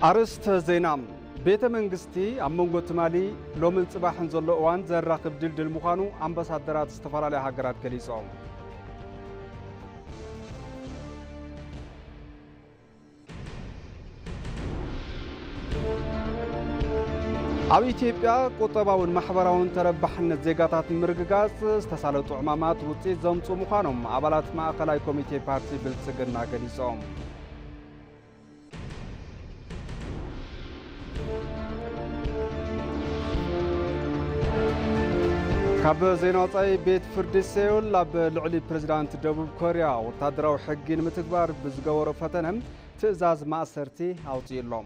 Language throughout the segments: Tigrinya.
ኣርእስተ ዜና። ቤተ መንግስቲ ኣብ መንጎ ትማሊ ሎምን ጽባሕን ዘሎ እዋን ዘራኽብ ድልድል ምዃኑ ኣምባሳደራት ዝተፈላለያ ሃገራት ገሊጾም። ኣብ ኢትዮጵያ ቁጠባውን ማሕበራውን ተረባሕነት ዜጋታት ንምርግጋጽ ዝተሳለጡ ዕማማት ውጽኢት ዘምጹ ምዃኖም ኣባላት ማእከላይ ኮሚቴ ፓርቲ ብልጽግና ገሊጾም። ካብ ዜና ወጻኢ፣ ቤት ፍርዲ ሴዮል ኣብ ልዕሊ ፕሬዚዳንት ደቡብ ኮርያ ወታደራዊ ሕጊ ንምትግባር ብዝገበሮ ፈተነ ትእዛዝ ማእሰርቲ ኣውጺኡ ኣሎ።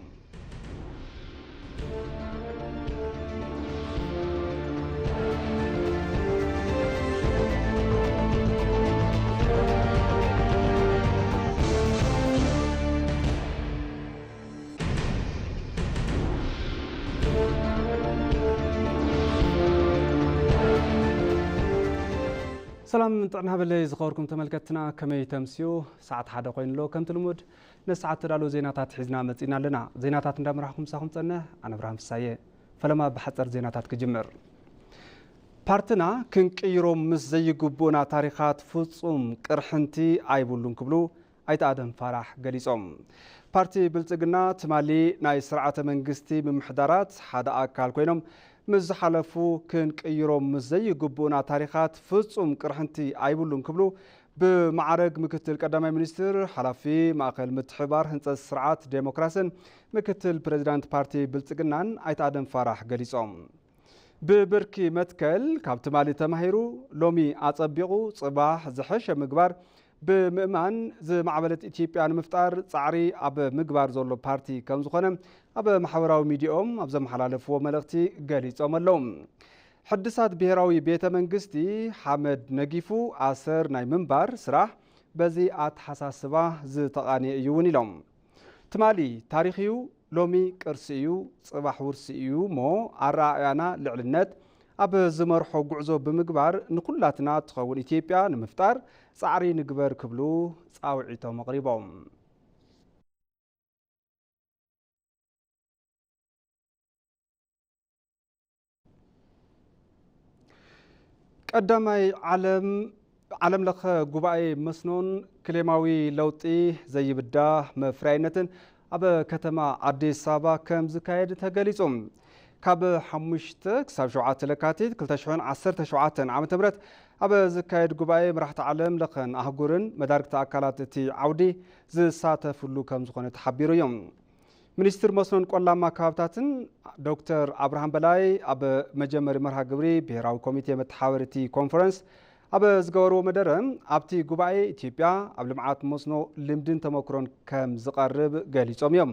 ሰላም ጥዕና በለይ ዝኸበርኩም ተመልከትና፣ ከመይ ተምስዩ? ሰዓት ሓደ ኮይኑ ኣሎ። ከምቲ ልሙድ ነሰዓት ተዳለዉ ዜናታት ሒዝና መጺና ኣለና። ዜናታት እንዳመራሕኩም ምሳኹም ጸንሕ ኣነ ብርሃን ፍሳየ። ፈለማ ብሓጸር ዜናታት ክጅምር። ፓርትና ክንቅይሮም ምስ ዘይግቡእና ታሪኻት ፍጹም ቅርሕንቲ ኣይብሉን ክብሉ ኣይተ ኣደም ፋራሕ ገሊጾም። ፓርቲ ብልጽግና ትማሊ ናይ ስርዓተ መንግስቲ ምምሕዳራት ሓደ ኣካል ኮይኖም ምስ ዝሓለፉ ክንቅይሮም ምስ ዘይግቡእና ታሪኻት ፍጹም ቅርሕንቲ ኣይብሉን ክብሉ ብማዕረግ ምክትል ቀዳማይ ሚኒስትር ሓላፊ ማእከል ምትሕባር ህንጸት ስርዓት ዴሞክራስን ምክትል ፕሬዚዳንት ፓርቲ ብልጽግናን ኣይተ ኣደም ፋራሕ ገሊጾም። ብብርኪ መትከል ካብ ትማሊ ተማሂሩ ሎሚ ኣጸቢቑ ጽባሕ ዝሐሸ ምግባር ብምእማን ዝማዕበለት ኢትዮጵያ ንምፍጣር ጻዕሪ ኣብ ምግባር ዘሎ ፓርቲ ከም ዝኾነ ኣብ ማሕበራዊ ሚዲያኦም ኣብ ዘመሓላለፍዎ መልእኽቲ ገሊጾም ኣለዉ። ሕድሳት ብሄራዊ ቤተ መንግስቲ ሓመድ ነጊፉ ኣሰር ናይ ምንባር ስራሕ በዚ ኣተሓሳስባ ዝተቓንየ እዩ እውን ኢሎም። ትማሊ ታሪኽ እዩ፣ ሎሚ ቅርሲ እዩ፣ ጽባሕ ውርሲ እዩ እሞ ኣረኣእያና ልዕልነት ኣብ ዝመርሖ ጉዕዞ ብምግባር ንኩላትና እትኸውን ኢትዮጵያ ንምፍጣር ጻዕሪ ንግበር ክብሉ ጻውዒቶም ኣቕሪቦም። ቀዳማይ ዓለም ዓለም ለኸ ጉባኤ መስኖን ክሌማዊ ለውጢ ዘይብዳ መፍረያይነትን ኣብ ከተማ ኣዲስ ኣበባ ከም ዝካየድ ተገሊጹ። ካብ ሓሙሽተ ክሳብ ሸውዓተ ለካቲት ክልተ ሽሕን ዓሰርተ ሸውዓተን ዓመተ ምህረት ኣብ ዝካየድ ጉባኤ መራሕቲ ዓለም ለኸን ኣህጉርን መዳርግቲ ኣካላት እቲ ዓውዲ ዝሳተፍሉ ከም ዝኾነ ተሓቢሩ እዩ። ሚኒስትር መስኖን ቆላማ ከባብታትን ዶክተር ኣብርሃም በላይ ኣብ መጀመሪ መርሃ ግብሪ ብሄራዊ ኮሚቴ መተሓባበርቲ ኮንፈረንስ ኣብ ዝገበርዎ መደረ፣ ኣብቲ ጉባኤ ኢትዮጵያ ኣብ ልምዓት መስኖ ልምድን ተመክሮን ከም ዝቐርብ ገሊጾም እዮም።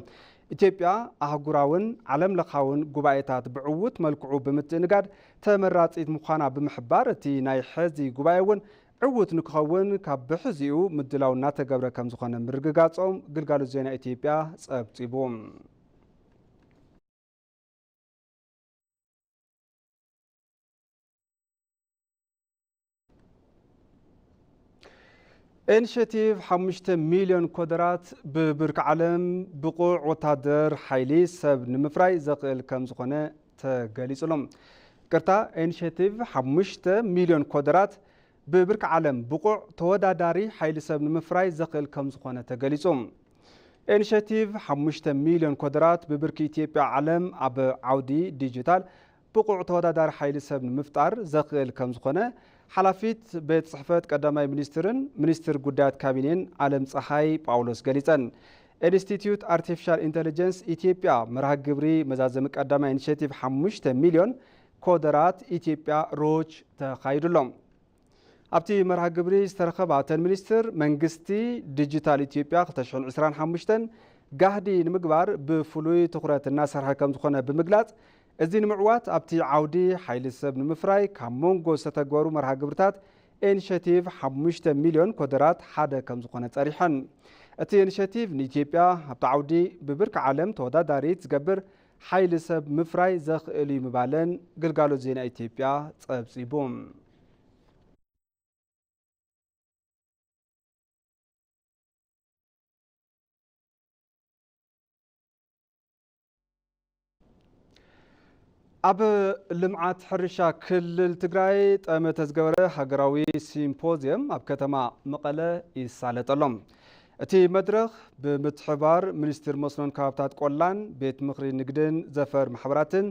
ኢትዮጵያ ኣህጉራውን ዓለም ለኻውን ጉባኤታት ብዕዉት መልክዑ ብምትእንጋድ ተመራጺት ምዃና ብምሕባር፣ እቲ ናይ ሕዚ ጉባኤ እውን ዕዉት ንክኸውን ካብ ብሕዚኡ ምድላው እናተገብረ ከም ዝኾነ ምርግጋጾም ግልጋሎት ዜና ኢትዮጵያ ጸብጺቡ። ኢኒሼቲቭ ሓሙሽተ ሚልዮን ኮደራት ብብርኪ ዓለም ብቑዕ ወታደር ሓይሊ ሰብ ንምፍራይ ዘኽእል ከም ዝኾነ ተገሊጹ ኣሎ። ቅርታ፣ ኢኒሼቲቭ ሓሙሽተ ሚልዮን ኮደራት ብብርኪ ዓለም ብቑዕ ተወዳዳሪ ሓይሊ ሰብ ንምፍራይ ዘኽእል ከም ዝኾነ ተገሊጹ። ኢኒሼቲቭ ሓሙሽተ ሚልዮን ኮደራት ብብርኪ ኢትዮጵያ ዓለም ኣብ ዓውዲ ዲጂታል ብቑዕ ተወዳዳሪ ሓይሊ ሰብ ንምፍጣር ዘኽእል ከም ዝኾነ ሓላፊት ቤት ጽሕፈት ቀዳማይ ሚኒስትርን ሚኒስትር ጉዳያት ካቢኔን ኣለም ፀሃይ ጳውሎስ ገሊጸን። ኢንስቲትዩት ኣርቲፊሻል ኢንተሊጀንስ ኢትዮጵያ መርሃ ግብሪ መዛዘሚ ቀዳማይ ኢኒሼቲቭ ሓሙሽተ ሚልዮን ኮደራት ኢትዮጵያ ሮች ተኻይዱ ኣሎ። ኣብቲ መርሃ ግብሪ ዝተረኸባ እተን ሚኒስትር፣ መንግስቲ ዲጂታል ኢትዮጵያ ክልተ ሽሕን ዕስራን ሓሙሽተን ጋህዲ ንምግባር ብፍሉይ ትኹረት እናሰርሐ ከም ዝኾነ ብምግላጽ፣ እዚ ንምዕዋት ኣብቲ ዓውዲ ሓይሊ ሰብ ንምፍራይ ካብ መንጎ ዝተተግበሩ መርሃ ግብርታት ኢኒሼቲቭ ሓሙሽተ ሚልዮን ኮደራት ሓደ ከም ዝኾነ ጸሪሐን። እቲ ኢኒሼቲቭ ንኢትዮጵያ ኣብቲ ዓውዲ ብብርኪ ዓለም ተወዳዳሪት ዝገብር ሓይሊ ሰብ ምፍራይ ዘኽእል እዩ ምባለን ግልጋሎት ዜና ኢትዮጵያ ጸብጺቡ። ኣብ ልምዓት ሕርሻ ክልል ትግራይ ጠመተ ዝገበረ ሃገራዊ ሲምፖዝየም ኣብ ከተማ መቐለ ይሳለጠሎም። እቲ መድረኽ ብምትሕባር ሚኒስቴር መስኖን ከባብታት ቆላን ቤት ምኽሪ ንግድን ዘፈር ማሕበራትን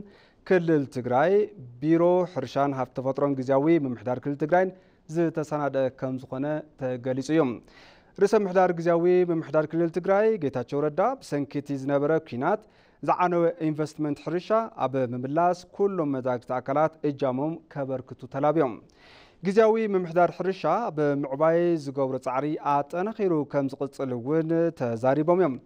ክልል ትግራይ፣ ቢሮ ሕርሻን ሃብቲ ተፈጥሮን ግዝያዊ ምምሕዳር ክልል ትግራይን ዝተሰናደ ከም ዝኾነ ተገሊጹ እዩ። ርእሰ ምምሕዳር ግዝያዊ ምምሕዳር ክልል ትግራይ ጌታቸው ረዳ፣ ብሰንኪ እቲ ዝነበረ ኲናት ዝዓነወ ኢንቨስትመንት ሕርሻ ኣብ ምምላስ ኩሎም መዛግብቲ ኣካላት እጃሞም ከበርክቱ ተላብዮም። ግዝያዊ ምምሕዳር ሕርሻ ኣብ ምዕባይ ዝገብሮ ጻዕሪ ኣጠናኺሩ ከም ዝቕጽል እውን ተዛሪቦም እዮም።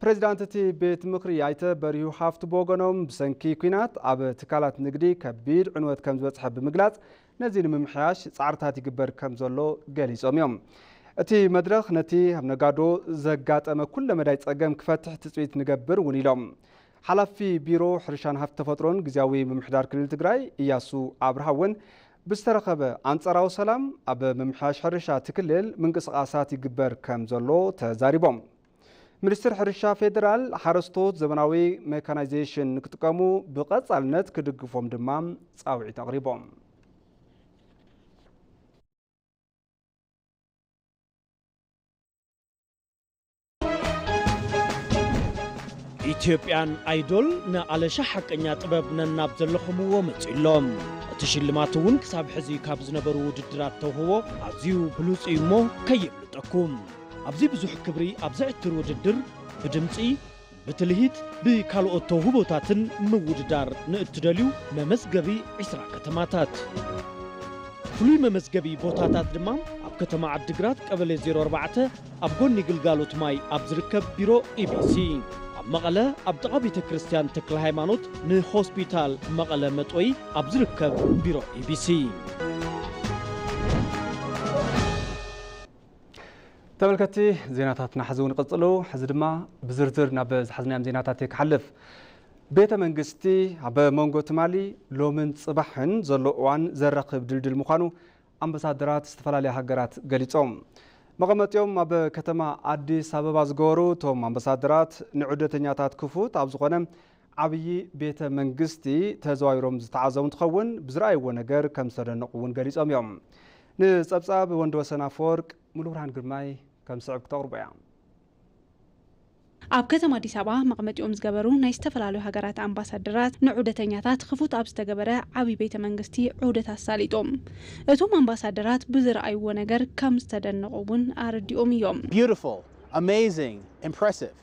ፕሬዚዳንት እቲ ቤት ምኽሪ ኣይተ በሪሁ ሃፍቱ ብወገኖም፣ ብሰንኪ ኲናት ኣብ ትካላት ንግዲ ከቢድ ዕንወት ከም ዝበጽሐ ብምግላጽ፣ ነዚ ንምምሕያሽ ጻዕርታት ይግበር ከም ዘሎ ገሊጾም እዮም። እቲ መድረኽ ነቲ ኣብ ነጋዶ ዘጋጠመ ኩለ መዳይ ጸገም ክፈትሕ ትጽቢት ንገብር እውን ኢሎም። ሓላፊ ቢሮ ሕርሻን ሃፍቲ ተፈጥሮን ግዝያዊ ምምሕዳር ክልል ትግራይ እያሱ ኣብርሃ እውን ብዝተረኸበ ኣንጻራዊ ሰላም ኣብ ምምሕያሽ ሕርሻ እቲ ክልል ምንቅስቓሳት ይግበር ከም ዘሎ ተዛሪቦም። ሚኒስትር ሕርሻ ፌዴራል ሓረስቶት ዘመናዊ ሜካናይዜሽን ንክጥቀሙ ብቐጻልነት ክድግፎም ድማ ጻውዒት ኣቕሪቦም። ኢትዮጵያን ኣይዶል ንኣለሻ ሓቀኛ ጥበብ ነናብ ዘለኹምዎ መጺእሎም። እቲ ሽልማት እውን ክሳብ ሕዚ ካብ ዝነበሩ ውድድራት ተውህቦ ኣዝዩ ብሉጽ እዩ እሞ ከየምልጠኩም። ኣብዚ ብዙሕ ክብሪ ኣብ ዘዕትር ውድድር ብድምጺ፣ ብትልሂት፣ ብካልኦት ተውህቦታትን ምውድዳር ንእትደልዩ መመዝገቢ ዒስራ ከተማታት። ፍሉይ መመዝገቢ ቦታታት ድማ ኣብ ከተማ ዓዲግራት ቀበሌ ዜሮ ኣርባዕተ ኣብ ጎኒ ግልጋሎት ማይ ኣብ ዝርከብ ቢሮ ኢቢሲ፣ ኣብ መቐለ ኣብ ጥቓ ቤተ ክርስቲያን ተክለ ሃይማኖት ንሆስፒታል መቐለ መጦይ ኣብ ዝርከብ ቢሮ ኢቢሲ። ተመልከትቲ ዜናታትና ሕዚ እውን ይቕጽሉ። ሕዚ ድማ ብዝርዝር ናብ ዝሓዝናዮም ዜናታት እየ ክሓልፍ። ቤተ መንግስቲ ኣብ መንጎ ትማሊ ሎምን ጽባሕን ዘሎ እዋን ዘራኽብ ድልድል ምዃኑ ኣምባሳደራት ዝተፈላለያ ሃገራት ገሊጾም። መቐመጢኦም ኣብ ከተማ ኣዲስ ኣበባ ዝገበሩ እቶም ኣምባሳደራት ንዑደተኛታት ክፉት ኣብ ዝኾነ ዓብዪ ቤተ መንግስቲ ተዘዋዊሮም ዝተዓዘቡ እንትኸውን ብዝረኣይዎ ነገር ከም ዝተደነቑ እውን ገሊጾም እዮም። ንጸብጻብ ወንድወሰን ኣፈወርቅ ሙሉብርሃን ግርማይ ከም ዝስዕብ ክተቕርቦ እያ። ኣብ ከተማ ኣዲስ ኣበባ መቐመጢኦም ዝገበሩ ናይ ዝተፈላለዩ ሃገራት ኣምባሳደራት ንዑደተኛታት ክፉት ኣብ ዝተገበረ ዓብዪ ቤተ መንግስቲ ዑደት ኣሳሊጦም። እቶም ኣምባሳደራት ብዝረኣይዎ ነገር ከም ዝተደነቑ እውን ኣረዲኦም እዮም። Beautiful, amazing, impressive.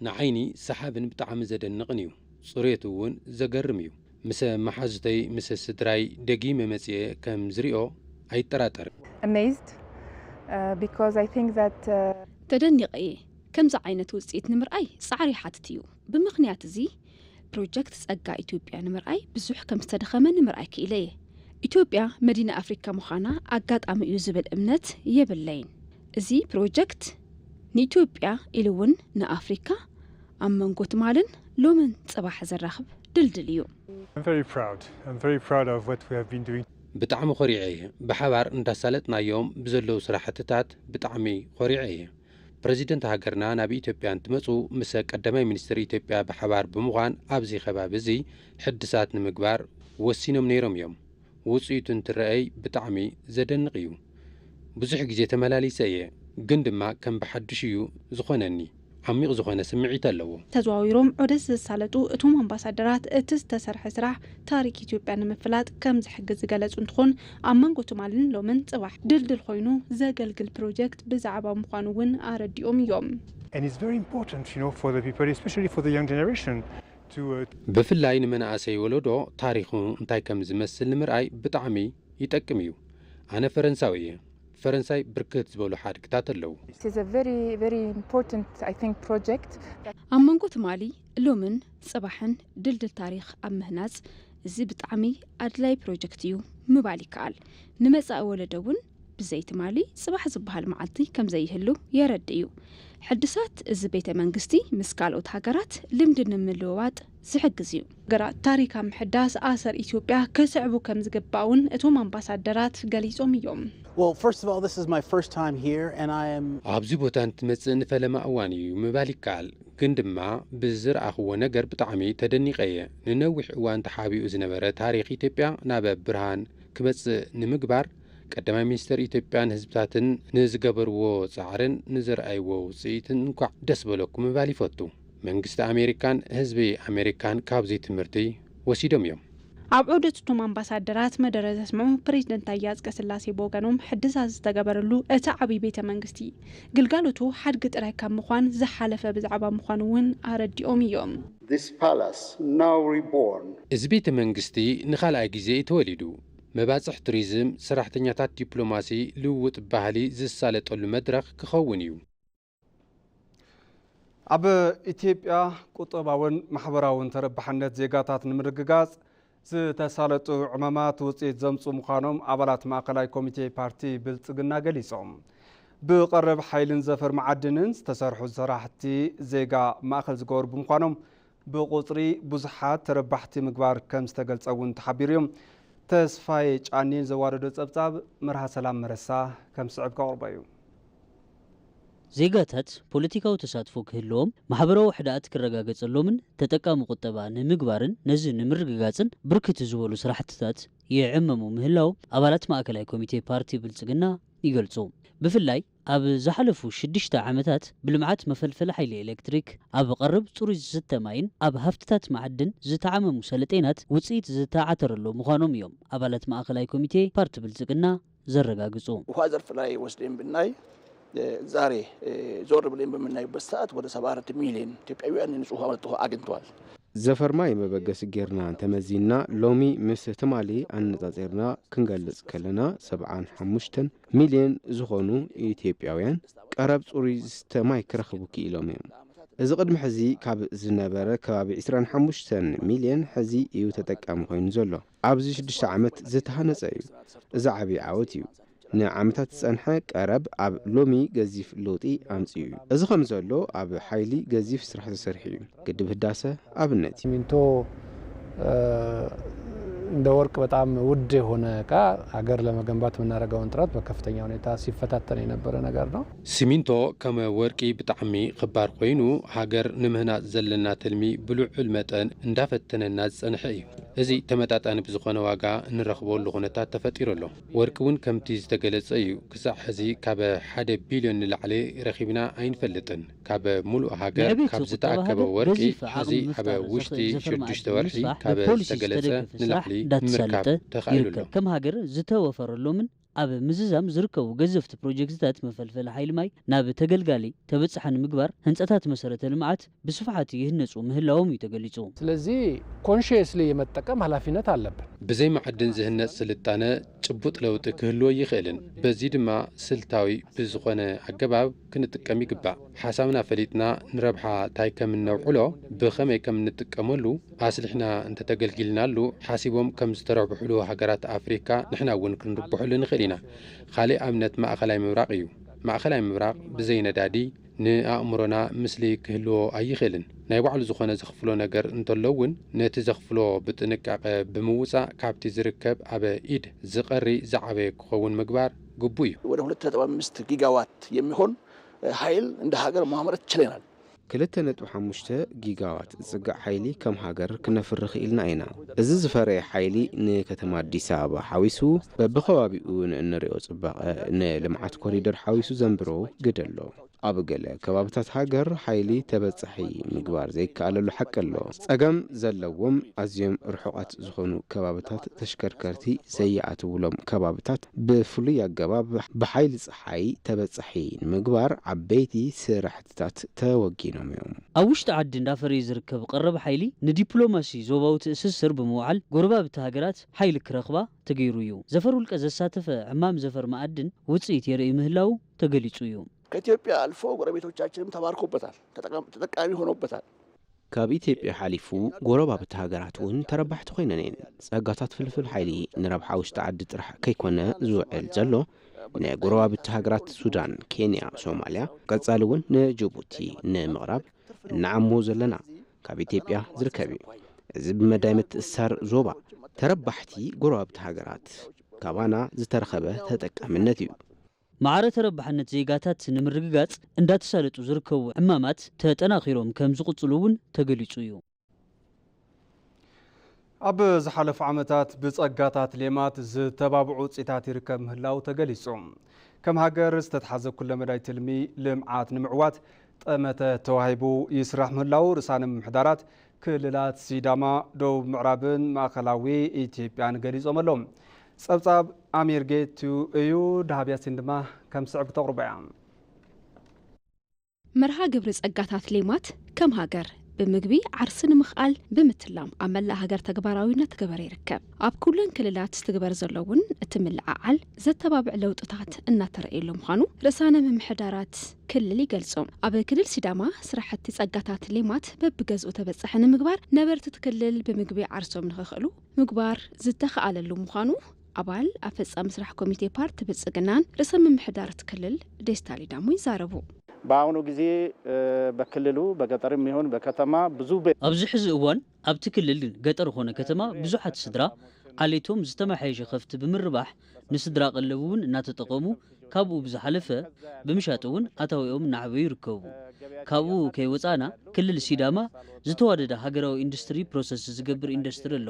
ንዓይኒ ሰሓብን ብጣዕሚ ዘደንቕን እዩ። ጽሬቱ እውን ዘገርም እዩ። ምስ መሓዙተይ፣ ምስ ስድራይ ደጊመ መጺኤ ከም ዝሪኦ ኣይጠራጠርን። Amazed uh, because I think that uh, ተደኒቐ እየ። ከምዚ ዓይነት ውፅኢት ንምርኣይ ፃዕሪ ይሓትት እዩ። ብምኽንያት እዚ ፕሮጀክት ፀጋ ኢትዮጵያ ንምርኣይ ብዙሕ ከም ዝተደኸመ ንምርኣይ ክኢለ እየ። ኢትዮጵያ መዲና ኣፍሪካ ምዃና ኣጋጣሚ እዩ ዝብል እምነት የብለይን። እዚ ፕሮጀክት ንኢትዮጵያ ኢሉ እውን ንኣፍሪካ ኣብ መንጎ ትማልን ሎምን ፅባሕ ዘራኽብ ድልድል እዩ። I'm very proud. I'm very proud of what we have been doing. ብጣዕሚ ኮሪዐ እየ። ብሓባር እንዳሳለጥናዮም ብዘለዉ ስራሕትታት ብጣዕሚ ኮሪዐ እየ። ፕረዚደንት ሃገርና ናብ ኢትዮጵያ እንትመፁ ምስ ቀዳማይ ሚኒስትር ኢትዮጵያ ብሓባር ብምዃን ኣብዚ ከባቢ እዚ ሕድሳት ንምግባር ወሲኖም ነይሮም እዮም። ውፅኢቱ እንትረኣይ ብጣዕሚ ዘደንቕ እዩ። ብዙሕ ግዜ ተመላሊሰ እየ፣ ግን ድማ ከም ብሓድሽ እዩ ዝኾነኒ። ዓሚቕ ዝኾነ ስምዒት ኣለዎ። ተዘዋዊሮም ዑደት ዘሳለጡ እቶም ኣምባሳደራት እቲ ዝተሰርሐ ስራሕ ታሪክ ኢትዮጵያ ንምፍላጥ ከም ዝሕግዝ ዝገለጹ እንትኾን ኣብ መንጎ ትማልን ሎምን ጽባሕ ድልድል ኮይኑ ዘገልግል ፕሮጀክት ብዛዕባ ምዃኑ እውን ኣረዲኦም እዮም። And it's very important, you know, for the people, especially for the young generation, to uh, ብፍላይ ንመናእሰይ ወለዶ ታሪኹ እንታይ ከም ዝመስል ንምርኣይ ብጣዕሚ ይጠቅም እዩ። ኣነ ፈረንሳዊ እየ። ፈረንሳይ ብርክት ዝበሉ ሓድግታት ኣለዉ። It is a very, very important, I think, project. ኣብ መንጎ ትማሊ ሎምን ጽባሕን ድልድል ታሪኽ ኣብ ምህናጽ እዚ ብጣዕሚ ኣድላይ ፕሮጀክት እዩ ምባል ይከኣል። ንመጻኢ ወለዶ እውን ብዘይ ትማሊ ጽባሕ ዝበሃል መዓልቲ ከም ዘይህሉ የረድእ እዩ። ሕድሳት እዚ ቤተ መንግስቲ ምስ ካልኦት ሃገራት ልምዲ ንምልውዋጥ ዝሕግዝ እዩ። ሃገራት ታሪካ ምሕዳስ ኣሰር ኢትዮጵያ ክስዕቡ ከም ዝግባእ እውን እቶም ኣምባሳደራት ገሊጾም እዮም። Well, first of all, this is my first time here, and I am ኣብዚ ቦታ እንትመጽእ ንፈለማ እዋን እዩ ምባል ይከኣል። ግን ድማ ብዝረኣኽዎ ነገር ብጣዕሚ ተደኒቐ እየ። ንነዊሕ እዋን ተሓቢኡ ዝነበረ ታሪኽ ኢትዮጵያ ናብ ብርሃን ክመጽእ ንምግባር ቀዳማይ ሚኒስተር ኢትዮጵያን ህዝብታትን ንዝገበርዎ ጻዕርን ንዘርኣይዎ ውጽኢትን እንኳዕ ደስ በለኩም ምባል ይፈቱ። መንግስቲ ኣሜሪካን ህዝቢ ኣሜሪካን ካብዚ ትምህርቲ ወሲዶም እዮም። ኣብ ዑደት እቶም ኣምባሳደራት መደረ ዘስምዑ ፕሬዚደንት ታዬ ኣጽቀስላሴ ብወገኖም፣ ሕድሳት ዝተገበረሉ እቲ ዓብዪ ቤተ መንግስቲ ግልጋሎቱ ሓድጊ ጥራይ ካብ ምዃን ዝሓለፈ ብዛዕባ ምዃኑ እውን ኣረዲኦም እዮም። This palace, now reborn. እዚ ቤተ መንግስቲ ንኻልኣይ ግዜ እዩ ተወሊዱ። መባፅሕ ቱሪዝም፣ ሰራሕተኛታት ዲፕሎማሲ፣ ልውውጥ ባህሊ ዝሳለጠሉ መድረኽ ክኸውን እዩ። ኣብ ኢትዮጵያ ቁጠባውን ማሕበራውን ተረባሕነት ዜጋታት ንምርግጋጽ ዝተሳለጡ ዕማማት ውፅኢት ዘምፁ ምዃኖም ኣባላት ማእኸላይ ኮሚቴ ፓርቲ ብልፅግና ገሊፆም። ብቐረብ ሓይልን ዘፈር መዓድንን ዝተሰርሑ ስራሕቲ ዜጋ ማእኸል ዝገበሩ ብምዃኖም ብቁፅሪ ብዙሓት ተረባሕቲ ምግባር ከም ዝተገልፀ እውን ተሓቢሩ እዩ። ተስፋዬ ጫኔን ዘዋደዶ ጸብጻብ መርሃ ሰላም መረሳ ከም ዝስዕብ ከቕርቦ እዩ። ዜጋታት ፖለቲካዊ ተሳትፎ ክህልዎም፣ ማሕበራዊ ውሕዳት ክረጋገጸሎምን ተጠቃሚ ቁጠባ ንምግባርን ነዚ ንምርግጋጽን ብርክት ዝበሉ ስራሕትታት ይዕመሙ ምህላዎም ኣባላት ማእከላይ ኮሚቴ ፓርቲ ብልጽግና ይገልጹ። ብፍላይ ኣብ ዝሓለፉ ሽዱሽተ ዓመታት ብልምዓት መፈልፈሊ ሓይሊ ኤሌክትሪክ፣ ኣብ ቀረብ ጽሩይ ዝስተ ማይን ኣብ ሃፍትታት ማዕድን ዝተዓመሙ ሰለጤናት ውጽኢት ዝተዓተረሎም ምዃኖም እዮም ኣባላት ማእከላይ ኮሚቴ ፓርቲ ብልጽግና ዘረጋግጹ። ውሃ ዘርፍ ላይ ወስደን ብናይ ዛሬ ዞር ብለን በምናይበት ሰዓት ወደ ሰባ አራት ሚሊዮን ኢትዮጵያውያን ንጹህ ውሃ መጠጥ ውሃ አግኝተዋል። ዘፈር ማይ መበገሲ ጌርና እንተመዚንና ሎሚ ምስ ትማሊ ኣነጻጺርና ክንገልጽ ከለና ሰብዓን ሓሙሽተን ሚልዮን ዝኾኑ ኢትዮጵያውያን ቀረብ ጽሩይ ዝስተ ማይ ክረኽቡ ክኢሎም እዮም። እዚ ቅድሚ ሕዚ ካብ ዝነበረ ከባቢ ዕስራን ሓሙሽተን ሚልዮን ሕዚ እዩ ተጠቃሚ ኮይኑ ዘሎ። ኣብዚ ሽዱሽተ ዓመት ዝተሃነጸ እዩ። እዚ ዓብዪ ዓወት እዩ። ንዓመታት ዝጸንሐ ቀረብ ኣብ ሎሚ ገዚፍ ለውጢ ኣምጺኡ እዩ። እዚ ከም ዘሎ ኣብ ሓይሊ ገዚፍ ስራሕ ተሰሪሑ እዩ። ግድብ ህዳሰ ኣብነት እዩ። ሲሚንቶ እንደ ወርቅ በጣም ውድ የሆነ እቃ ሀገር ለመገንባት የምናደርገውን ጥረት በከፍተኛ ሁኔታ ሲፈታተን የነበረ ነገር ነው። ሲሚንቶ ከም ወርቂ ብጣዕሚ ክባር ኮይኑ ሃገር ንምህናፅ ዘለና ትልሚ ብልዑል መጠን እንዳፈተነና ዝፀንሐ እዩ። እዚ ተመጣጣኒ ብዝኾነ ዋጋ እንረኽበሉ ኩነታት ተፈጢሩ ኣሎ። ወርቂ እውን ከምቲ ዝተገለፀ እዩ። ክሳዕ ሕዚ ካብ ሓደ ቢልዮን ንላዕሊ ረኺብና ኣይንፈልጥን። ካብ ሙሉእ ሃገር ካብ ዝተኣከበ ወርቂ ሕዚ ኣብ ውሽጢ ሽዱሽተ ወርሒ ካብ ዝተገለፀ ንላዕሊ ምርካብ ተኻኢሉ ኣሎ። ከም ሃገር ዝተወፈረሎምን ኣብ ምዝዛም ዝርከቡ ገዘፍቲ ፕሮጀክትታት መፈልፈሊ ሓይሊ ማይ ናብ ተገልጋሊ ተበፃሒ ንምግባር ህንፀታት መሰረተ ልምዓት ብስፍሓት ይህነፁ ምህላዎም እዩ ተገሊፁ። ስለዚ consciously የመጠቀም ኃላፊነት አለብን። ብዘይ ማዕድን ዝህነፅ ስልጣነ ጭቡጥ ለውጢ ክህልዎ ኣይኽእልን። በዚ ድማ ስልታዊ ብዝኾነ ኣገባብ ክንጥቀም ይግባእ። ሓሳብና ፈሊጥና ንረብሓ ታይ ከም እነውዕሎ፣ ብኸመይ ከም እንጥቀመሉ ኣስሊሕና እንተተገልጊልናሉ፣ ሓሲቦም ከም ዝተረብሑሉ ሃገራት ኣፍሪካ ንሕና እውን ክንርብሑሉ ንኽእል ኢና። ካሊእ ኣብነት ማእኸላይ ምብራቕ እዩ። ማእኸላይ ምብራቕ ብዘይ ነዳዲ ንኣእምሮና ምስሊ ክህልዎ ኣይኽእልን። ናይ ባዕሉ ዝኾነ ዘኽፍሎ ነገር እንተሎ እውን ነቲ ዘኽፍሎ ብጥንቃቐ ብምውፃእ ካብቲ ዝርከብ ኣብ ኢድ ዝቐሪ ዝዓበየ ክኸውን ምግባር ግቡእ እዩ። ወደ ሁለት ነጥብ አምስት ጊጋዋት የሚሆን ኃይል እንደ ሀገር ማምረት ችለናል። ክልተ ነጥቢ ሓሙሽተ ጊጋዋት ዝፅጋዕ ሓይሊ ከም ሃገር ክነፍሪ ክኢልና ኢና። እዚ ዝፈረየ ሓይሊ ንከተማ ኣዲስ ኣበባ ሓዊሱ በብኸባቢኡ ንእንሪኦ ፅባቐ ንልምዓት ኮሪደር ሓዊሱ ዘንብሮ ግደ ኣሎ። ኣብ ገለ ከባብታት ሃገር ሓይሊ ተበፃሒ ምግባር ዘይከኣለሉ ሓቂ ኣሎ። ፀገም ዘለዎም ኣዝዮም ርሑቓት ዝኾኑ ከባብታት ተሽከርከርቲ ዘይኣትውሎም ከባብታት ብፍሉይ ኣገባብ ብሓይሊ ፀሓይ ተበፃሒ ንምግባር ዓበይቲ ስራሕትታት ተወጊኖም እዮም። ኣብ ውሽጢ ዓዲ እንዳፈረየ ዝርከብ ቀረብ ሓይሊ ንዲፕሎማሲ ዞባዊ ትእስስር ብምውዓል ጎረባብቲ ሃገራት ሓይሊ ክረኽባ ተገይሩ እዩ። ዘፈር ውልቀ ዘሳተፈ ዕማም ዘፈር መኣድን ውፅኢት የርኢ ምህላው ተገሊፁ እዩ። ከኢትዮጵያ አልፎ ጎረቤቶቻችንም ተባርኮበታል፣ ተጠቃሚ ሆኖበታል። ካብ ኢትዮጵያ ሓሊፉ ጎረባብቲ ሃገራት እውን ተረባሕቲ ኮይነን እየን። ጸጋታት ፍልፍል ሓይሊ ንረብሓ ውሽጢ ዓዲ ጥራሕ ከይኮነ ዝውዕል ዘሎ ንጎረባብቲ ሃገራት ሱዳን፣ ኬንያ፣ ሶማልያ ቀጻሊ እውን ንጅቡቲ ንምቕራብ እንዓሞ ዘለና ካብ ኢትዮጵያ ዝርከብ እዩ። እዚ ብመዳይ ምትእስሳር ዞባ ተረባሕቲ ጎረባብቲ ሃገራት ካባና ዝተረኸበ ተጠቃምነት እዩ። ማዕረ ተረባሕነት ዜጋታት ንምርግጋጽ እንዳተሳለጡ ዝርከቡ ዕማማት ተጠናኺሮም ከም ዝቕጽሉ እውን ተገሊጹ እዩ። ኣብ ዝሓለፉ ዓመታት ብጸጋታት ሌማት ዝተባብዑ ውጽኢታት ይርከብ ምህላው ተገሊጹ። ከም ሃገር ዝተትሓዘ ኩለመዳይ ትልሚ ልምዓት ንምዕዋት ጠመተ ተዋሂቡ ይስራሕ ምህላው ርእሳነ ምምሕዳራት ክልላት ሲዳማ፣ ደቡብ ምዕራብን ማእከላዊ ኢትዮጵያን ገሊጾም ኣለዉ። ጸብጻብ ኣሚር ጌቱ እዩ። ደሃብ ያሲን ድማ ከም ስዕብ ክተቕርቦ እያ። መርሃ ግብሪ ጸጋታት ሌማት ከም ሃገር ብምግቢ ዓርሲ ንምኽኣል ብምትላም ኣብ መላእ ሃገር ተግባራዊ እናተገበረ ይርከብ። ኣብ ኩለን ክልላት ዝትግበር ዘሎ እውን እቲ ምልዕዓል ዘተባብዕ ለውጥታት እናተረእየሉ ምዃኑ ርእሳነ ምምሕዳራት ክልል ይገልጹ። ኣብ ክልል ሲዳማ ስራሕቲ ጸጋታት ሌማት በብገዝኡ ተበጻሒ ንምግባር ነበርቲ እቲ ክልል ብምግቢ ዓርሶም ንኽኽእሉ ምግባር ዝተኸኣለሉ ምዃኑ ኣባል ኣፈጻሚ ስራሕ ኮሚቴ ፓርቲ ብልጽግናን ርእሰ ምምሕዳር እቲ ክልል ደስታ ሊዳሞ ይዛረቡ። በአሁኑ ጊዜ በክልሉ በገጠርም ይሁን በከተማ ብዙ ቤት ኣብዚ ሕዚ እዋን ኣብቲ ክልል ገጠር ኾነ ከተማ ብዙሓት ስድራ ዓሌቶም ዝተመሓየሸ ከፍቲ ብምርባሕ ንስድራ ቀለብ እውን እናተጠቐሙ ካብኡ ብዝሓለፈ ብምሻጥ እውን ኣታዊኦም እናዕበዩ ይርከቡ። ካብኡ ከይወፃእና ክልል ሲዳማ ዝተዋደደ ሃገራዊ ኢንዱስትሪ ፕሮሰስ ዝገብር ኢንዱስትሪ ኣሎ፣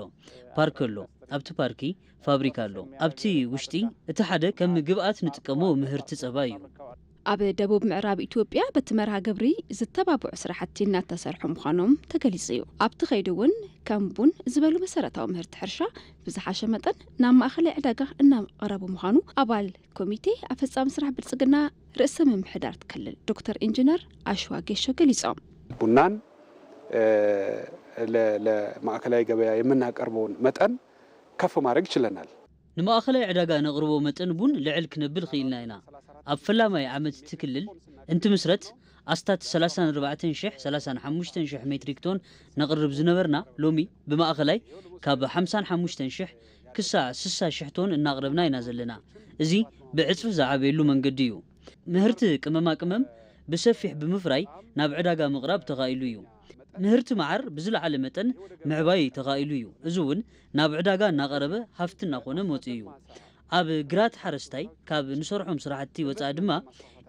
ፓርክ ኣሎ። ኣብቲ ፓርኪ ፋብሪካ ኣሎ። ኣብቲ ውሽጢ እቲ ሓደ ከም ግብኣት ንጥቀሞ ምህርቲ ፀባ እዩ። ኣብ ደቡብ ምዕራብ ኢትዮጵያ በቲ መርሃ ግብሪ ዝተባብዑ ስራሕቲ እናተሰርሑ ምዃኖም ተገሊጹ እዩ። ኣብቲ ከይዲ እውን ከም ቡን ዝበሉ መሰረታዊ ምህርቲ ሕርሻ ብዝሓሸ መጠን ናብ ማእኸላይ ዕዳጋ እናቐረቡ ምዃኑ ኣባል ኮሚቴ ኣፈጻሚ ስራሕ ብልጽግና ርእሰ ምምሕዳር ክልል ዶክተር ኢንጂነር ኣሽዋ ጌሾ ገሊጾም። ቡናን ለማእከላይ ገበያ የምናቀርበውን መጠን ከፍ ማድረግ ችለናል። ንማእኸላይ ዕዳጋ ነቕርቦ መጠን ቡን ልዕል ክነብል ኽኢልና ኢና። ኣብ ፈላማይ ዓመት እቲ ክልል እንትምስረት ኣስታት ሰላሳን ኣርባዕተን ሽሕ ሰላሳን ሓሙሽተን ሽሕ ሜትሪክ ቶን ነቕርብ ዝነበርና ሎሚ ብማእኸላይ ካብ ሓምሳን ሓሙሽተን ሽሕ ክሳዕ ስሳ ሽሕ ቶን እናቕረብና ኢና ዘለና። እዚ ብዕጽፊ ዝዓበየሉ መንገዲ እዩ። ምህርቲ ቅመማ ቅመም ብሰፊሕ ብምፍራይ ናብ ዕዳጋ ምቕራብ ተኻኢሉ እዩ። ምህርቲ መዓር ብዝለዓለ መጠን ምዕባይ ተኻኢሉ እዩ። እዚ እውን ናብ ዕዳጋ እናቐረበ ሃፍቲ እናኾነ መፂኡ እዩ። ኣብ ግራት ሓረስታይ ካብ ንሰርሖም ስራሕቲ ወፃኢ ድማ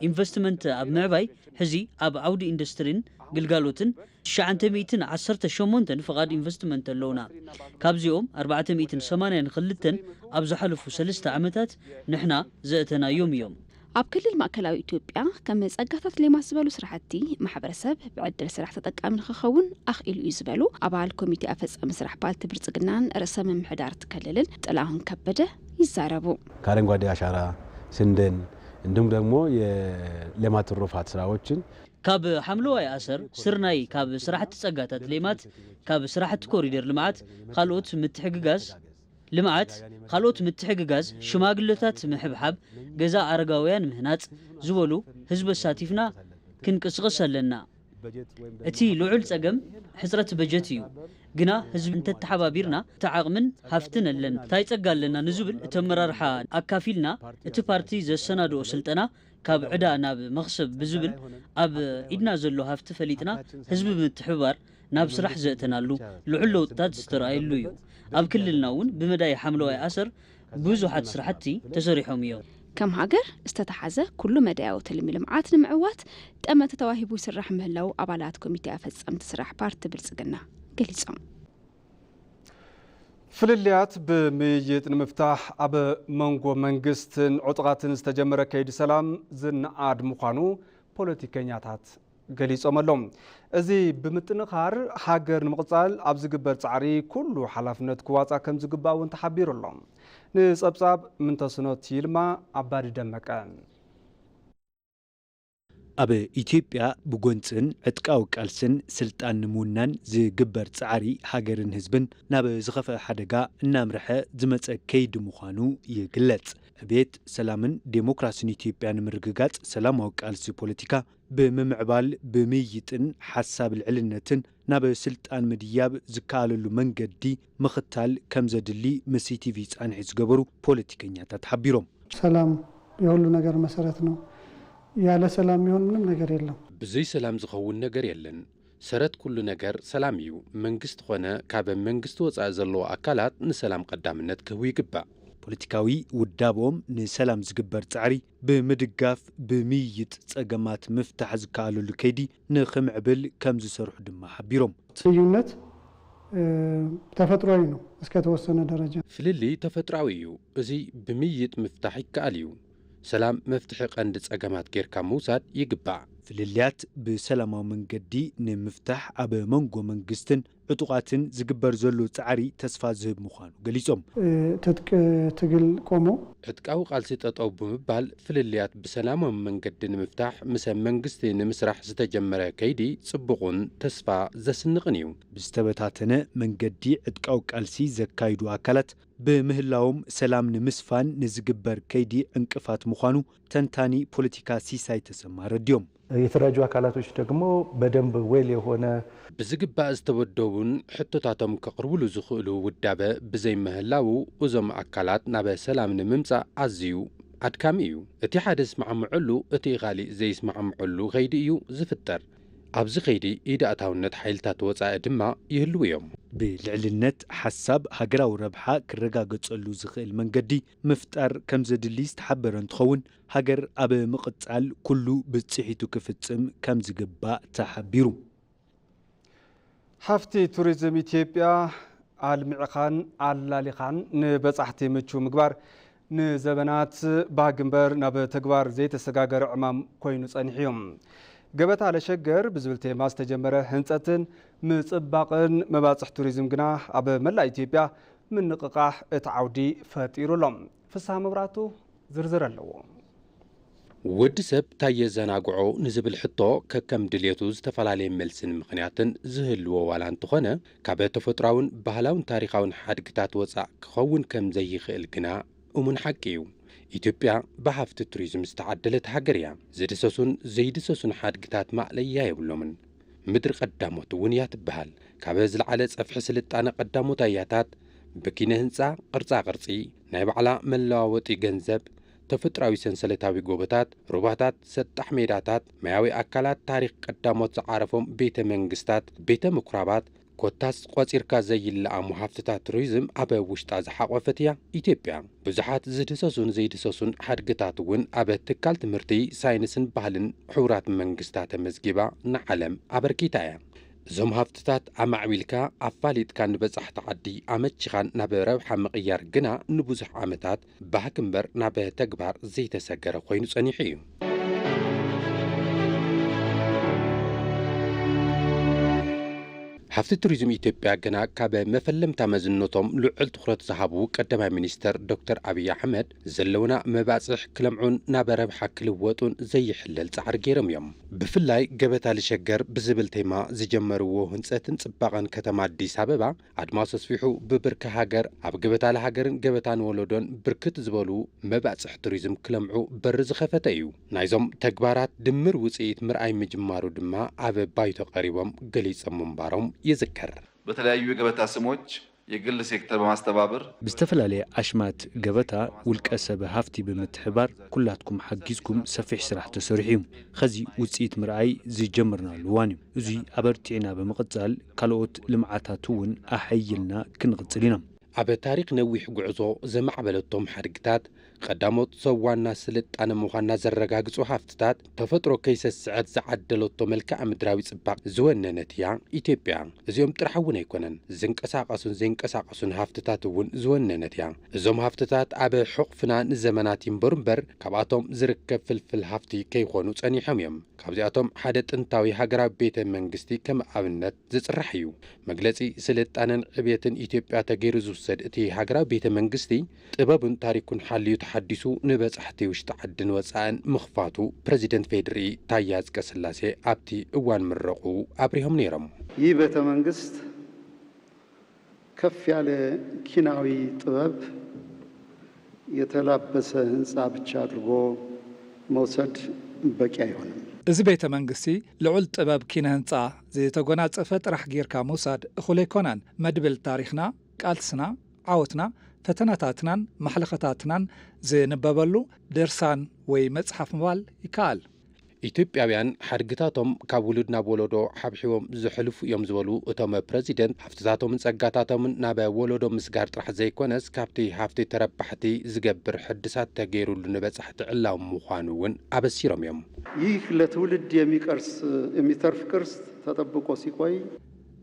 ኢንቨስትመንት ኣብ ምዕባይ ሕዚ ኣብ ዓውዲ ኢንዱስትሪን ግልጋሎትን ትሽዓተ ሚእትን ዓሰርተ ሸሞንተን ፍቓድ ኢንቨስትመንት ኣለውና። ካብዚኦም ኣርባዕተ ሚእትን ሰማንያን ክልተን ኣብ ዝሓለፉ ሰለስተ ዓመታት ንሕና ዘእተናዮም እዮም። ኣብ ክልል ማእከላዊ ኢትዮጵያ ከም ጸጋታት ሌማት ዝበሉ ስራሕቲ ማሕበረሰብ ብዕድል ስራሕ ተጠቃሚ ንኽኸውን ኣኽኢሉ እዩ ዝበሉ ኣባል ኮሚቴ ኣፈጻሚ ስራሕ ፓርቲ ብልጽግናን ርእሰ ምምሕዳር እቲ ክልልን ጥላሁን ከበደ ይዛረቡ። ከአረንጓዴ አሻራ፣ ስንዴን እንዲሁም ደግሞ የሌማት ትሩፋት ስራዎችን ካብ ሓምለዋይ ኣሰር፣ ስርናይ፣ ካብ ስራሕቲ ጸጋታት ሌማት፣ ካብ ስራሕቲ ኮሪደር ልምዓት፣ ካልኦት ምትሕግጋዝ ልምዓት፣ ካልኦት ምትሕግጋዝ፣ ሽማግለታት ምሕብሓብ፣ ገዛ ኣረጋውያን ምህናጽ ዝበሉ ህዝቢ ኣሳቲፍና ክንቅስቕስ ኣለና። እቲ ልዑል ጸገም ሕጽረት በጀት እዩ። ግና ህዝቢ እንተተሓባቢርና እቲ ዓቕምን ሃፍትን ኣለን። እንታይ ጸጋ ኣለና ንዝብል እቲ ኣመራርሓ ኣካፊልና እቲ ፓርቲ ዘሰናድኦ ስልጠና ካብ ዕዳ ናብ መኽሰብ ብዝብል ኣብ ኢድና ዘሎ ሃፍቲ ፈሊጥና ህዝቢ ብምትሕብባር ናብ ስራሕ ዘእተናሉ ልዑል ለውጥታት ዝተረኣየሉ እዩ። ኣብ ክልልና እውን ብመዳይ ሓምለዋይ ኣሰር ብዙሓት ስራሕቲ ተሰሪሖም እዮም። ከም ሃገር ዝተተሓዘ ኩሉ መዳያዊ ትልሚ ልምዓት ንምዕዋት ጠመተ ተዋሂቡ ይስራሕ ምህላው ኣባላት ኮሚቴ ኣፈጸምቲ ስራሕ ፓርቲ ብልጽግና ገሊጾም። ፍልልያት ብምይይጥ ንምፍታሕ ኣብ መንጎ መንግስትን ዕጡቓትን ዝተጀመረ ከይዲ ሰላም ዝነኣድ ምዃኑ ፖለቲከኛታት ገሊጾም ኣለዉ። እዚ ብምጥንኻር ሃገር ንምቕጻል ኣብ ዝግበር ጻዕሪ ኩሉ ሓላፍነት ክዋጻእ ከም ዝግባእ እውን ተሓቢሩ ኣሎ። ንጸብጻብ ምንተስኖት ይልማ ኣባዲ ደመቀ። ኣብ ኢትዮጵያ ብጎንጽን ዕጥቃዊ ቃልስን ስልጣን ንምውናን ዝግበር ጻዕሪ ሃገርን ህዝብን ናብ ዝኸፍአ ሓደጋ እናምርሐ ዝመጸ ከይዲ ምዃኑ ይግለጽ። ዕቤት፣ ሰላምን ዴሞክራስን ኢትዮጵያ ንምርግጋጽ ሰላማዊ ቃልሲ ፖለቲካ ብምምዕባል ብምይይጥን ሓሳብ ልዕልነትን ናብ ስልጣን ምድያብ ዝከኣለሉ መንገዲ ምኽታል ከም ዘድሊ ምስ ኢቲቪ ጻንሒት ዝገበሩ ፖለቲከኛታት ሓቢሮም። ሰላም የሁሉ ነገር መሰረት ነው። ያለ ሰላም የሚሆን ምንም ነገር የለም። ብዘይ ሰላም ዝኸውን ነገር የለን። ሰረት ኩሉ ነገር ሰላም እዩ። መንግስቲ ኾነ ካብ መንግስቲ ወጻኢ ዘለዉ ኣካላት ንሰላም ቀዳምነት ክህቡ ይግባእ። ፖለቲካዊ ውዳብኦም ንሰላም ዝግበር ጻዕሪ ብምድጋፍ ብምይይጥ ጸገማት ምፍታሕ ዝከኣለሉ ከይዲ ንኽምዕብል ከም ዝሰርሑ ድማ ሓቢሮም። ልዩነት ተፈጥሮዊ ነው እስከተወሰነ ደረጃ። ፍልልይ ተፈጥሮኣዊ እዩ። እዚ ብምይይጥ ምፍታሕ ይከኣል እዩ። ሰላም መፍትሒ ቀንዲ ጸገማት ጌርካ ምውሳድ ይግባእ። ፍልልያት ብሰላማዊ መንገዲ ንምፍታሕ ኣብ መንጎ መንግስትን ዕጡቓትን ዝግበር ዘሎ ጻዕሪ ተስፋ ዝህብ ምዃኑ ገሊጾም። ትጥቂ ትግል ቆሞ። ዕጥቃዊ ቃልሲ ጠጠው ብምባል ፍልልያት ብሰላማዊ መንገዲ ንምፍታሕ ምስ መንግስቲ ንምስራሕ ዝተጀመረ ከይዲ ጽቡቕን ተስፋ ዘስንቕን እዩ። ብዝተበታተነ መንገዲ ዕጥቃዊ ቃልሲ ዘካይዱ ኣካላት ብምህላዎም ሰላም ንምስፋን ንዝግበር ከይዲ ዕንቅፋት ምዃኑ ተንታኒ ፖለቲካ ሲሳይ ተሰማ ኣረዲኦም። የተደራጁ አካላቶች ደግሞ በደንብ ዌል የሆነ ብዝግባእ ዝተወደቡን ሕቶታቶም ከቕርብሉ ዝኽእሉ ውዳበ ብዘይምህላዉ እዞም ኣካላት ናብ ሰላም ንምምጻእ ኣዝዩ ኣድካሚ እዩ። እቲ ሓደ ዝስማዕምዐሉ እቲ ኻሊእ ዘይስማዕምዐሉ ኸይዲ እዩ ዝፍጠር። ኣብዚ ኸይዲ ኢድ ኣእታውነት ሓይልታት ወጻኢ ድማ ይህልዉ እዮም። ብልዕልነት ሓሳብ ሃገራዊ ረብሓ ክረጋገጸሉ ዝኽእል መንገዲ ምፍጣር ከምዘድሊ ዝተሓበረ እንትኸውን፣ ሃገር ኣብ ምቕጻል ኩሉ ብጽሒቱ ክፍጽም ከምዝግባእ ተሓቢሩ። ሃፍቲ ቱሪዝም ኢትዮጵያ ኣልሚዕኻን ኣላሊኻን ንበጻሕቲ ምቹው ምግባር ንዘበናት ባህጊ እምበር ናብ ተግባር ዘይተሰጋገረ ዕማም ኮይኑ ጸኒሑ እዩ። ገበታ ለሸገር ብዝብል ቴማ ዝተጀመረ ህንጸትን ምጽባቕን መባጽሕ ቱሪዝም ግና ኣብ መላእ ኢትዮጵያ ምንቕቓሕ እቲ ዓውዲ ፈጢሩ ኣሎ። ፍስሃ መብራቱ ዝርዝር ኣለዎ። ወዲ ሰብ ታይ የዘናግዖ ንዝብል ሕቶ ከከም ድልየቱ ዝተፈላለየ መልስን ምኽንያትን ዝህልዎ ዋላ እንተኾነ፣ ካብ ተፈጥሮኣውን ባህላውን ታሪኻውን ሓድግታት ወጻእ ክኸውን ከም ዘይኽእል ግና እሙን ሓቂ እዩ። ኢትዮጵያ ብሃፍቲ ቱሪዝም ዝተዓደለት ሃገር እያ። ዝድሰሱን ዘይድሰሱን ሓድግታት ማእለያ የብሎምን። ምድሪ ቀዳሞት እውን እያ ትበሃል። ካብ ዝለዓለ ጸፍሒ ስልጣነ ቀዳሞት ኣያታት ብኪነ ህንጻ፣ ቅርጻ ቅርጺ፣ ናይ ባዕላ መለዋወጢ ገንዘብ፣ ተፈጥሮኣዊ ሰንሰለታዊ ጎቦታት፣ ሩባታት፣ ሰጣሕ ሜዳታት፣ ማያዊ ኣካላት፣ ታሪኽ ቀዳሞት ዝዓረፎም ቤተ መንግስታት፣ ቤተ ምኩራባት፣ ኮታስ ቆጺርካ ዘይለኣሙ ሃፍትታት ቱሪዝም ኣብ ውሽጣ ዝሓቖፈት እያ ኢትዮጵያ። ብዙሓት ዝድህሰሱን ዘይድህሰሱን ሓድግታት እውን ኣብ ትካል ትምህርቲ፣ ሳይንስን ባህልን ሕቡራት መንግስታት ተመዝጊባ ንዓለም ኣበርኪታ እያ። እዞም ሃፍትታት ኣማዕቢልካ ኣፋሊጥካ ንበጻሕቲ ዓዲ ኣመቺኻን ናብ ረብሓ ምቕያር ግና ንብዙሕ ዓመታት ባህኪ እምበር ናብ ተግባር ዘይተሰገረ ኮይኑ ጸኒሑ እዩ። ሃፍቲ ቱሪዝም ኢትዮጵያ ገና ካብ መፈለምታ መዝነቶም ልዑል ትኹረት ዝሃቡ ቀዳማይ ሚኒስተር ዶክተር ኣብይ ኣሕመድ ዘለውና መባፅሕ ክለምዑን ናብ ረብሓ ክልወጡን ዘይሕለል ፃዕሪ ገይሮም እዮም። ብፍላይ ገበታ ልሸገር ብዝብል ቴማ ዝጀመርዎ ህንፀትን ፅባቐን ከተማ ኣዲስ ኣበባ ኣድማሱ ኣስፊሑ ብብርኪ ሃገር ኣብ ገበታ ለሃገርን ገበታ ንወለዶን ብርክት ዝበሉ መባፅሕ ቱሪዝም ክለምዑ በሪ ዝኸፈተ እዩ። ናይዞም ተግባራት ድምር ውፅኢት ምርኣይ ምጅማሩ ድማ ኣብ ባይቶ ቀሪቦም ገሊፆም ምንባሮም ይዝከር። በተለያዩ የገበታ ስሞች የግል ሴክተር በማስተባበር ብዝተፈላለየ ኣሽማት ገበታ ውልቀ ሰብ ሃፍቲ ብምትሕባር ኩላትኩም ሓጊዝኩም ሰፊሕ ስራሕ ተሰሪሑ እዩ። ኸዚ ውፅኢት ምርኣይ ዝጀመርናሉ እዋን እዩ። እዙይ ኣበርቲዕና ብምቕፃል ካልኦት ልምዓታት እውን ኣሐይልና ክንቕፅል ኢና። ኣብ ታሪኽ ነዊሕ ጉዕዞ ዘማዕበለቶም ሓድግታት፣ ቀዳሞት ሰብ ዋና ስልጣነ ምዃንና ዘረጋግጹ ሃፍትታት፣ ተፈጥሮ ከይሰስዐት ዝዓደለቶ መልክዓ ምድራዊ ጽባቕ ዝወነነት እያ ኢትዮጵያ። እዚኦም ጥራሕ እውን ኣይኮነን፣ ዝንቀሳቐሱን ዘይንቀሳቐሱን ሃፍትታት እውን ዝወነነት እያ። እዞም ሃፍትታት ኣብ ሕቑፍና ንዘመናት ይንበሩ እምበር፣ ካብኣቶም ዝርከብ ፍልፍል ሃፍቲ ከይኾኑ ጸኒሖም እዮም። ካብዚኣቶም ሓደ ጥንታዊ ሃገራዊ ቤተ መንግስቲ ከም ኣብነት ዝጽራሕ እዩ። መግለጺ ስልጣነን ዕብየትን ኢትዮጵያ ተገይሩ ዝውሰድ እቲ ሃገራዊ ቤተ መንግስቲ፣ ጥበቡን ታሪኩን ሓልዩ ተሓዲሱ ንበጻሕቲ ውሽጢ ዓድን ወጻእን ምኽፋቱ ፕረዚደንት ፌዴሪኢ ታየ ኣጽቀስላሴ ኣብቲ እዋን ምረቑ ኣብሪሆም ነይሮም። ይህ ቤተ መንግስት ከፍ ያለ ኪናዊ ጥበብ የተላበሰ ህንፃ ብቻ አድርጎ መውሰድ በቂ አይሆንም። እዚ ቤተ መንግስቲ ልዑል ጥበብ ኪነ ህንፃ ዝተጎናፀፈ ጥራሕ ጌርካ ምውሳድ እኹል ኣይኮነን። መድብል ታሪኽና፣ ቃልስና፣ ዓወትና፣ ፈተነታትናን ማሕለኸታትናን ዝንበበሉ ድርሳን ወይ መፅሓፍ ምባል ይከኣል። ኢትዮጵያውያን ሓድግታቶም ካብ ውሉድ ናብ ወለዶ ሓብሒቦም ዘሕልፉ እዮም ዝበሉ እቶም ፕረዚደንት፣ ሃፍትታቶምን ጸጋታቶምን ናብ ወለዶ ምስጋር ጥራሕ ዘይኮነስ፣ ካብቲ ሃፍቲ ተረባሕቲ ዝገብር ሕድሳት ተገይሩሉ ንበጻሕቲ ዕላዊ ምዃኑ እውን ኣበሲሮም እዮም። ይህ ለትውልድ የሚቀርስ የሚተርፍ ቅርስ ተጠብቆ ሲቆይ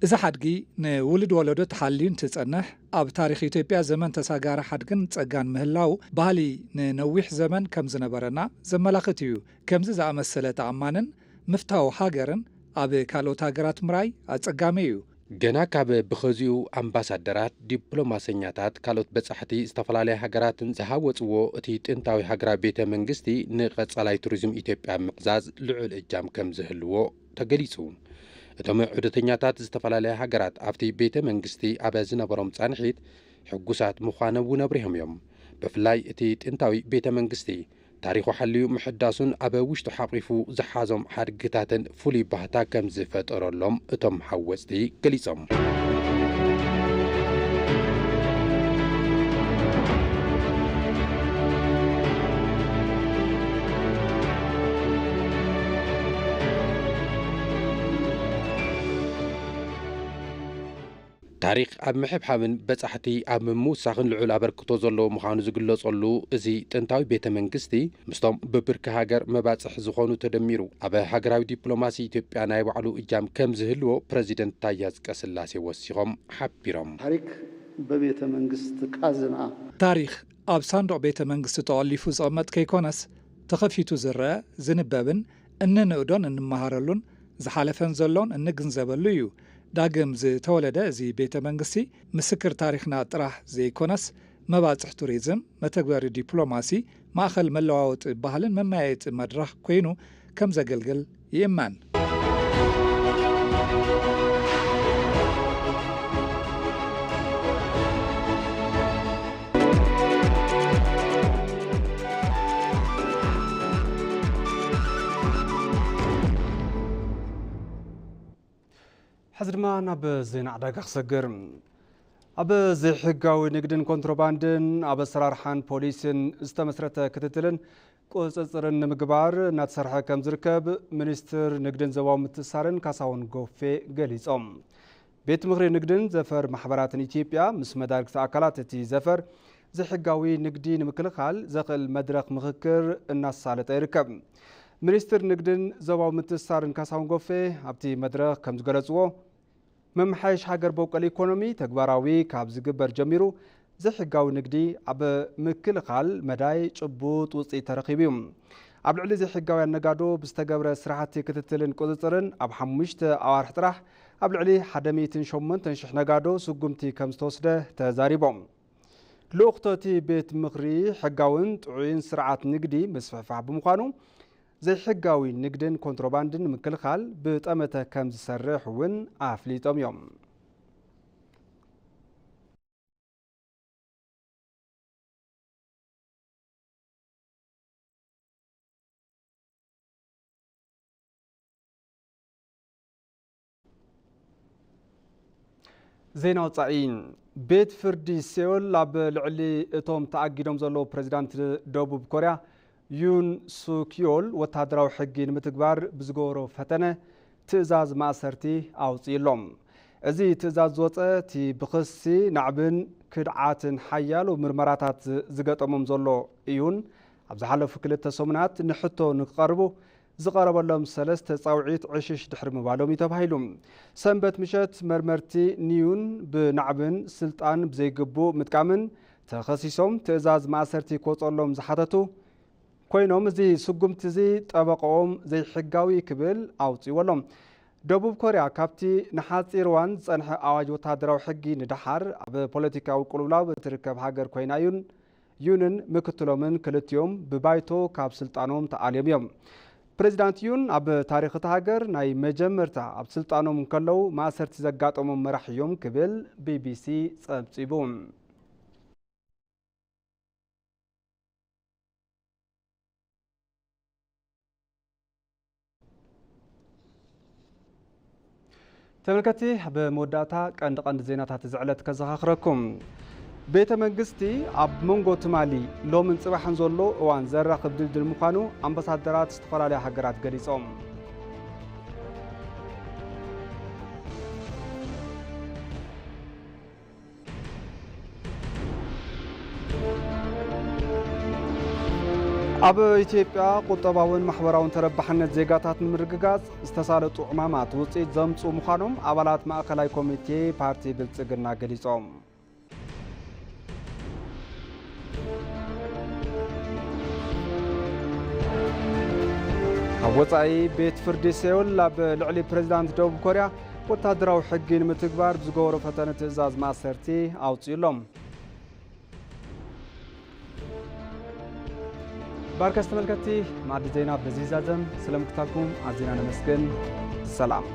እዚ ሓድጊ ንውሉድ ወለዶ ተሓልዩ እንትጸንሕ፣ ኣብ ታሪኽ ኢትዮጵያ ዘመን ተሳጋሪ ሓድግን ጸጋን ምህላው፣ ባህሊ ንነዊሕ ዘመን ከም ዝነበረና ዘመላኽት እዩ። ከምዚ ዝኣመሰለ ተኣማንን ምፍታው ሃገርን ኣብ ካልኦት ሃገራት ምርኣይ ኣጸጋሚ እዩ። ገና ካብ ብኸዚኡ ኣምባሳደራት፣ ዲፕሎማሰኛታት፣ ካልኦት በጻሕቲ ዝተፈላለያ ሃገራትን ዝሃወጽዎ እቲ ጥንታዊ ሃገራዊ ቤተ መንግስቲ ንቐጻላይ ቱሪዝም ኢትዮጵያ ምዕዛዝ ልዑል እጃም ከም ዝህልዎ ተገሊጹ። እቶም ዑደተኛታት ዝተፈላለያ ሃገራት ኣብቲ ቤተ መንግስቲ ኣብ ዝነበሮም ጻንሒት ሕጉሳት ምዃኖም እውን ኣብሪሆም እዮም። ብፍላይ እቲ ጥንታዊ ቤተ መንግስቲ ታሪኹ ሓልዩ ምሕዳሱን ኣብ ውሽጡ ሓቒፉ ዝሓዞም ሓድግታትን ፍሉይ ባህታ ከም ዝፈጠረሎም እቶም ሃወፅቲ ገሊጾም። ታሪኽ ኣብ ምሕብሓብን በጻሕቲ ኣብ ምውሳኽን ልዑል ኣበርክቶ ዘለዎ ምዃኑ ዝግለጸሉ እዚ ጥንታዊ ቤተ መንግስቲ፣ ምስቶም ብብርኪ ሃገር መባጽሕ ዝኾኑ ተደሚሩ፣ ኣብ ሃገራዊ ዲፕሎማሲ ኢትዮጵያ ናይ ባዕሉ እጃም ከም ዝህልዎ ፕረዚደንት ታዬ ኣጽቀስላሴ ወሲኾም ሓቢሮም። ታሪክ በቤተ መንግስት ካዝና ታሪኽ ኣብ ሳንዱቕ ቤተ መንግስቲ ተቖሊፉ ዝቕመጥ ከይኮነስ፣ ተኸፊቱ ዝረአ፣ ዝንበብን እንንእዶን እንመሃረሉን ዝሓለፈን ዘሎን እንግንዘበሉ እዩ። ዳግም ዝተወለደ እዚ ቤተ መንግስቲ ምስክር ታሪኽና ጥራሕ ዘይኮነስ መባፅሕ ቱሪዝም፣ መተግበሪ ዲፕሎማሲ፣ ማእኸል መለዋወጢ ባህልን መመያየጢ መድረኽ ኮይኑ ከም ዘገልግል ይእመን። ሕዚ ድማ ናብ ዜና ዕዳጋ ክሰግር። ኣብ ዘይሕጋዊ ንግድን ኮንትሮባንድን ኣብ ኣሰራርሓን ፖሊሲን ዝተመስረተ ክትትልን ቁፅፅርን ንምግባር እናተሰርሐ ከም ዝርከብ ሚኒስትር ንግድን ዞባዊ ምትእስሳርን ካሳሁን ጎፌ ገሊፆም። ቤት ምኽሪ ንግድን ዘፈር ማሕበራትን ኢትዮጵያ ምስ መዳርግቲ ኣካላት እቲ ዘፈር ዘይሕጋዊ ንግዲ ንምክልኻል ዘኽእል መድረኽ ምኽክር እናሳለጠ ይርከብ። ሚኒስትር ንግድን ዞባዊ ምትእስሳርን ካሳሁን ጎፌ ኣብቲ መድረኽ ከም ዝገለፅዎ፣ ምምሓያሽ ሃገር በቆል ኢኮኖሚ ተግባራዊ ካብ ዝግበር ጀሚሩ ዘይሕጋዊ ንግዲ ኣብ ምክልኻል መዳይ ጭቡጥ ውፅኢት ተረኺቡ እዩ። ኣብ ልዕሊ ዘይሕጋውያን ነጋዶ ብዝተገብረ ስራሕቲ ክትትልን ቁፅፅርን ኣብ ሓሙሽተ ኣዋርሕ ጥራሕ ኣብ ልዕሊ ሓደ ሚእትን ሸሞንተን ሽሕ ነጋዶ ስጉምቲ ከም ዝተወስደ ተዛሪቦም። ልኡኽቶ እቲ ቤት ምኽሪ ሕጋውን ጥዑይን ስርዓት ንግዲ ምስፍሕፋሕ ብምዃኑ ዘይሕጋዊ ንግድን ኮንትሮባንድን ንምክልኻል ብጠመተ ከም ዝሰርሕ እውን ኣፍሊጦም እዮም። ዜና ወጻኢ። ቤት ፍርዲ ሴዮል ኣብ ልዕሊ እቶም ተኣጊዶም ዘለዉ ፕሬዚዳንት ደቡብ ኮርያ ዩን ሱክ ዮል ወታደራዊ ሕጊ ንምትግባር ብዝገበሮ ፈተነ ትእዛዝ ማእሰርቲ ኣውጺኡ ኣሎ። እዚ ትእዛዝ ዝወጸ እቲ ብኽሲ ናዕብን ክድዓትን ሓያሎ ምርመራታት ዝገጠሞም ዘሎ ዩን ኣብ ዝሓለፉ ክልተ ሰሙናት ንሕቶ ንክቐርቡ ዝቐረበሎም ሰለስተ ጻውዒት ዕሽሽ ድሕሪ ምባሎም እዩ ተባሂሉ። ሰንበት ምሸት መርመርቲ ንዩን ብናዕብን ስልጣን ብዘይግቡእ ምጥቃምን ተኸሲሶም ትእዛዝ ማእሰርቲ ክወጸሎም ዝሓተቱ ኮይኖም፣ እዚ ስጉምቲ እዚ ጠበቃኦም ዘይሕጋዊ ክብል ኣውጺዎ ኣሎ። ደቡብ ኮርያ ካብቲ ንሓጺር እዋን ዝጸንሐ ኣዋጅ ወተሃደራዊ ሕጊ ንደሓር ኣብ ፖለቲካዊ ቅልውላው እትርከብ ሃገር ኮይና እዩን ዩንን ምክትሎምን ክልቲኦም ብባይቶ ካብ ስልጣኖም ተኣልዮም እዮም። ፕሬዚዳንት ዩን ኣብ ታሪኽ እታ ሃገር ናይ መጀመርታ ኣብ ስልጣኖም እንከለዉ ማእሰርቲ ዘጋጠሞም መራሒ እዮም ክብል ቢቢሲ ጸብጺቡ። ተመልከቲ፣ ኣብ መወዳእታ ቀንዲ ቀንዲ ዜናታት እዚ ዕለት ከዘኻኽረኩም። ቤተ መንግስቲ ኣብ መንጎ ትማሊ ሎምን ጽባሕን ዘሎ እዋን ዘራኽብ ድልድል ምዃኑ ኣምባሳደራት ዝተፈላለያ ሃገራት ገሊጾም። ኣብ ኢትዮጵያ ቁጠባውን ማሕበራውን ተረባሕነት ዜጋታት ንምርግጋጽ ዝተሳለጡ ዕማማት ውጽኢት ዘምጽኡ ምዃኖም ኣባላት ማእከላይ ኮሚቴ ፓርቲ ብልጽግና ገሊጾም። ካብ ወጻኢ፣ ቤት ፍርዲ ሴውል ኣብ ልዕሊ ፕሬዚዳንት ደቡብ ኮርያ ወታደራዊ ሕጊ ንምትግባር ብዝገበሮ ፈተነ ትእዛዝ ማእሰርቲ ኣውጺኡሎም። ባርከስ ተመልከትቲ፣ ማዕዲ ዜና በዚ ይዛዘም። ስለምክታልኩም ኣዚና ነመስግን። ሰላም።